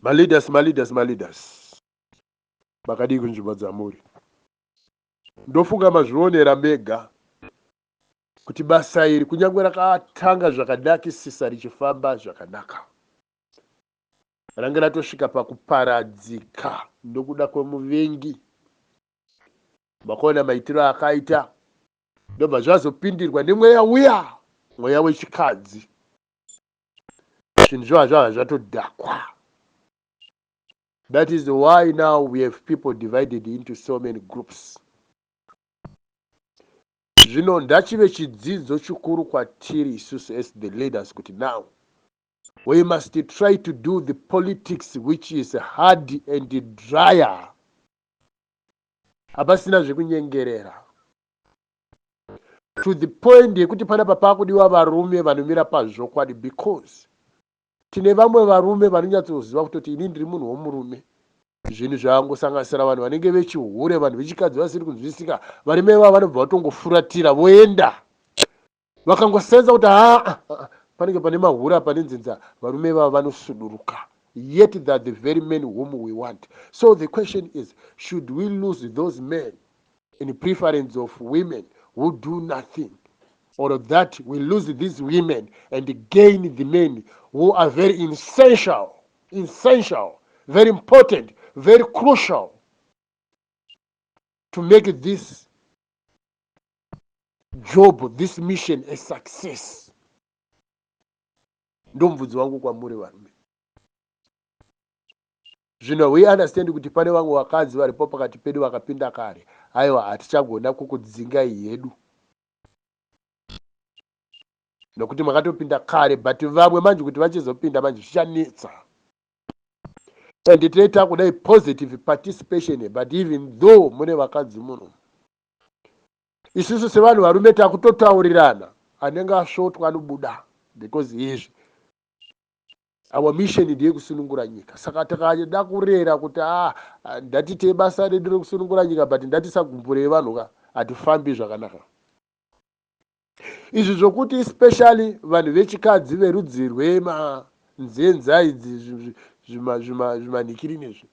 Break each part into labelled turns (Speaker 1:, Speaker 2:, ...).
Speaker 1: Maleaders, maleaders, maleaders, makadii kunzvimbo dzamuri? Ndofunga mazvionera mega kuti basa iri kunyange rakatanga zvakanakisisa richifamba zvakanaka, range ratosvika pakuparadzika nokuda kwemuvengi. Makaona maitiro akaita, ndobva zvazopindirwa nemweya uya, mweya wechikadzi. Zvinhu zvava zvava zvatodhakwa. That is why now we have people divided into so many groups. Zvino ndachive chidzidzo chikuru kwatiri isusu as the leaders kuti now we must try to do the politics which is hard and drier, hapasina zvekunyengerera, to the point yekuti panapa pakudiwa varume vanomira pazvokwadi, because tine vamwe varume vanonyatsoziva kutoti ini ndiri munhu womurume. Zvinhu zvaangosanganisira vanhu vanenge vechihure, vanhu vechikadzi vasiri kunzwisika, varume vavo vanobva vatongofuratira voenda. Vakangosenza kuti haa, panenge pane mahura, pane nzinza, varume vavo vanosuduruka. Yet that the very men whom we want. So the question is, should we lose those men in preference of women who do nothing, or that we lose these women and gain the men who are very essential, essential, very important, very crucial to make this job, this mission a success? Ndomubvunzo wangu kwamuri varume. Zvino we understand kuti pane vamwe vakadzi varipo pakati pedu vakapinda kare. Aiwa, hatichagona kukudzingai hedu nokuti makatopinda kare, but vamwe manje kuti vachizopinda manje zvichanetsa, and tinoita kudai positive participation. But even though mune vakadzi muno, isusu sevanhu varume takutotaurirana, anenge asvotwa anobuda, because izvi our mission ndeyekusunungura nyika. Saka takada kurera kuti a ah, ndatitei basa redu rekusunungura nyika, but ndatisagumburei vanhu ka, hatifambi zvakanaka. Izvi zvokuti especially vanhu vechikadzi verudzi rwemanzenza idzi, zvimanhikirini izvi,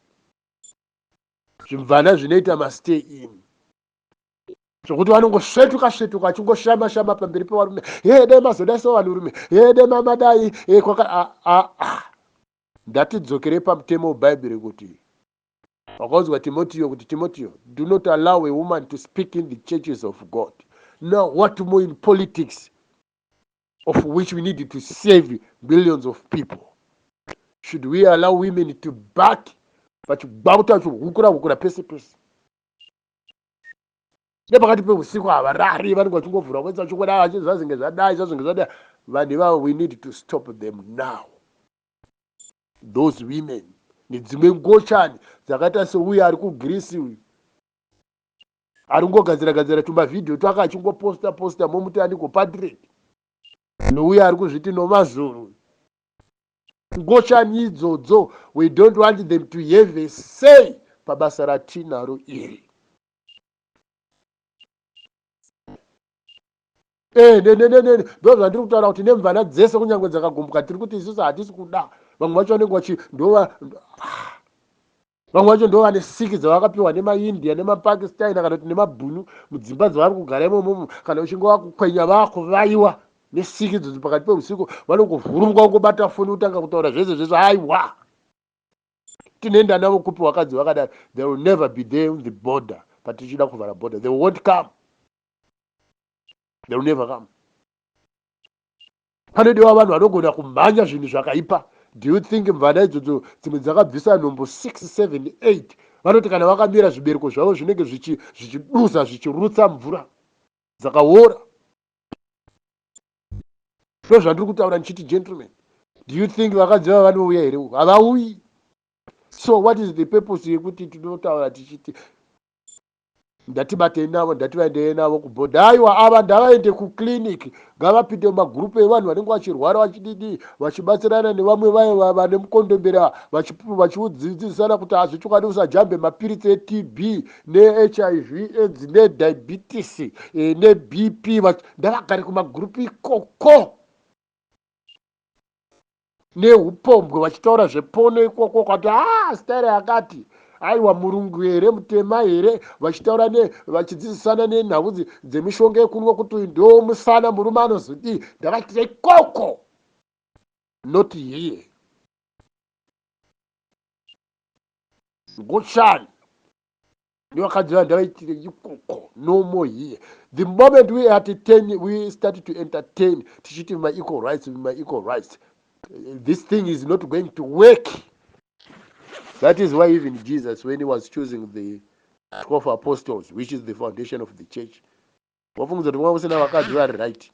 Speaker 1: zvimvana zvinoita mastay in, zvokuti vanongosvetuka svetuka achingoshama shama pamberi pevarume, he, dai mazodai so vanhurume, he, dai mamadai kwaka. Ndatidzokerei pamutemo webhaibheri kuti wakaudzwa Timotiyo kuti, "Timotiyo, do not allow a woman to speak in the churches of God." Now what more in politics, of which we need to save millions of people? Should we allow women to back vachigwakuta, vachihukura hukura pese pese nepakati peusiku? Havarari, vanenge vachingovhura kwese, vachingodai, vachizvazinge zvadai, zvazvinge zvadai. Vanhu ivavo, we need to stop them now, those women nedzimwe ngochani dzakaita seuyo ari kuGirisi uyu, ari kungogadzira gadzira tumavhidhiyo twake achingoposta posta, momuti aniko Patrick, nouyo ari kuzviti Nomazuru. Ngochani idzodzo, we don't want them to have a say pabasa ratinaro iri. Ndo zvandiri kutaura kuti nemvana dzese kunyange dzakagumbuka, tiri kuti isusu hatisi kuda. Vamwe vacho vanenge vachi ndova ah, vamwe vacho ndo vane siki dzavakapiwa nemaIndia nemaPakistan kana kuti nemabhunu mudzimba dzavari kugara imomomo. Kana uchinge wakukwenya, vakuvaiwa nesiki idzodzo pakati peusiku, vanongovhurumuka kungobata foni, kutanga kutaura zvese zvese. Aiwa, tinoenda navo kupi vakadzi vakadaro? They will never be there on the border. Patichida kuvhara border, they won't come, they will never come. Panodiwa vanhu vanogona kumhanya zvinhu zvakaipa. Do you think mvana idzodzo dzimwe dzakabvisa nhombo 6, 7, 8 vanoti kana vakamira zvibereko zvavo zvinenge zvichiduza, zvichirutsa mvura dzakaora? Ndo zvandiri kutaura ndichiti, gentlemen, do you think vakadzi vava vanouya here? Havauyi. So what is the purpose yekuti tinotaura tichiti ndatibatei navo, ndativaendei navo kubhodha? Aiwa, ava ndavaende kuclinic, ngavapinde mumagurupu evanhu vanenge vachirwara, vachididi, vachibatsirana nevamwe vaye vane mukondombera, vachiudzidzisana kuti hazvichokwadi usajambe mapiritsi eTB neHIV AIDS nediabetes, neBP. Ndavagare kumagurupu ikoko. Neupombwe vachitaura zvepono ikoko kwati haa ah, style yakati aiwa murungu here mutema here vachitaura ne vachidzidzisana nenhau dzemishonga yekunwa kuti uyu ndo musana murume anozodii ndavaitira ikoko not here ngochani Nevakadzi vaya ndavaitire ikoko no more here. The moment we entertain, we start to entertain tichiti my equal rights, my equal rights. This thing is not going to work. That is why even Jesus, when he was choosing the 12 apostles, which is the foundation of the church, wafungidza kuti kwanga kusina vakadzi vari right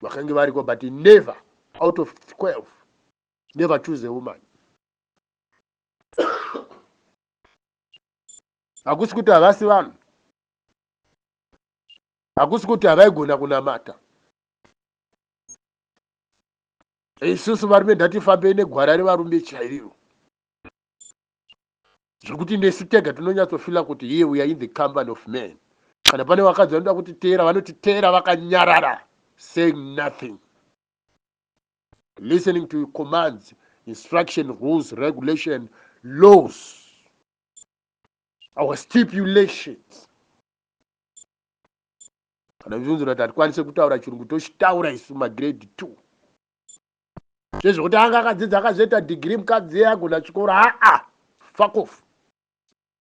Speaker 1: vakange variko, but he never out of 12 never choose a woman. Hakusi kuti havasi vanhu, hakusi kuti havaigona kunamata. Isusu varume ndatifambei negwara revarume chairiro, zvekuti nesu tega tinonyatsofila kuti here we are in the company of men. Kana pane vakadzi vanoda kutiteera, vanotiteera vakanyarara, saying nothing, listening to commands, instruction, rules, regulation, laws, our stipulations. Kana zvinonzi kuti hatikwanise kutaura chirungu, tochitaura isu magrade 2. Zvezvekuti anga akadzidza akazoita dhigiri mukadzi iye agona chikoro, aa, fuck off.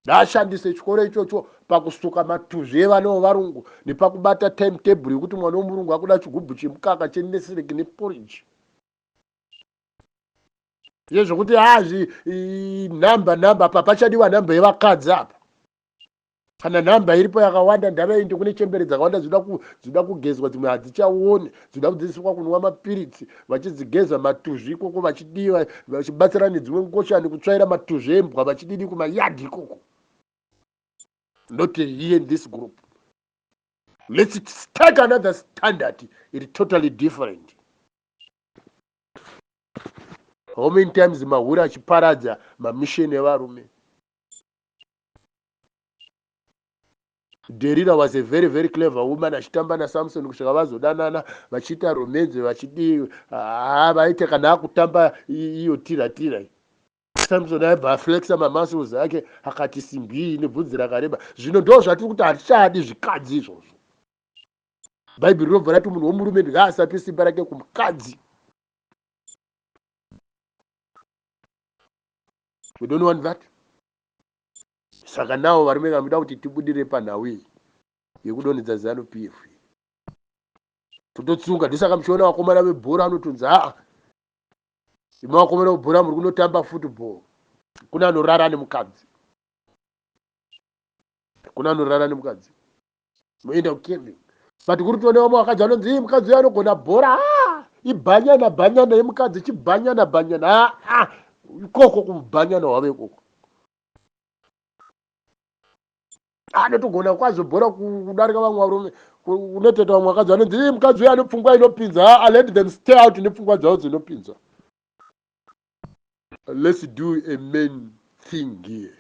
Speaker 1: Ndaashandise chikoro ichocho pakusuka matuzvi evana vevarungu nepakubata time table yekuti mwana wemurungu akuda chigubhu chemukaka chenesereki neporridge. Zvezvekuti hazvi nhamba nhamba apa pachadiwa nhamba yevakadzi apa. Kana nhamba iripo yakawanda, ndavaende kune chembere dzakawanda dzinoda kugezwa, dzimwe hadzichaoni, dzinoda kudzidziswa kunwa mapiritsi, vachidzigeza matuzvi ikoko, vachidiwa, vachibatsira nedzimwe ngochani kutsvaira matuzvi embwa, vachididi kumayadhi ikoko. Not here in this group. Let's take another standard iri totally different. How many times mahure achiparadza mamisheni evarume? Derira was a very very clever woman, achitamba naSamson kusvika vazodanana, vachiita romance, vachidii. Haa, vaite kana akutamba iyo tira tira, Samson aibva aflexa mamuscles ake, akati simbi nebvudzi rakareba. Zvino ndo zvatiri kuti hatichadi zvikadzi izvozvo. Bhaibheri rinobva rati munhu womurume ngaasape simba rake kumukadzi. We don't want that. Saka nawo varume kamuda kuti tibudire panhau iyi yekudonhedza Zanu PF, tototsunga. Ndosaka muchiona vakomana vebhora vanotonzi haa, imi vakomana vebhora muri kunotamba football, kuna anorara nemukadzi, kuna anorara nemukadzi, moenda kucamping. But kuri toona vamwe vakadzi vanonzi ii mukadzi uyo anogona bhora, ah, ibhanyana bhanyana yemukadzi, chibhanyana bhanyana. Ah, ikoko kubhanyana hwave ikoko, anotogona kwazvo bhora kudarika vamwe varume. Unotoita vamwe vakadzi vanonzi ii mukadzi uyo ane pfungwa inopinza. Ah, let them stay out nepfungwa dzavo dzinopinza. Let's do a main thing here.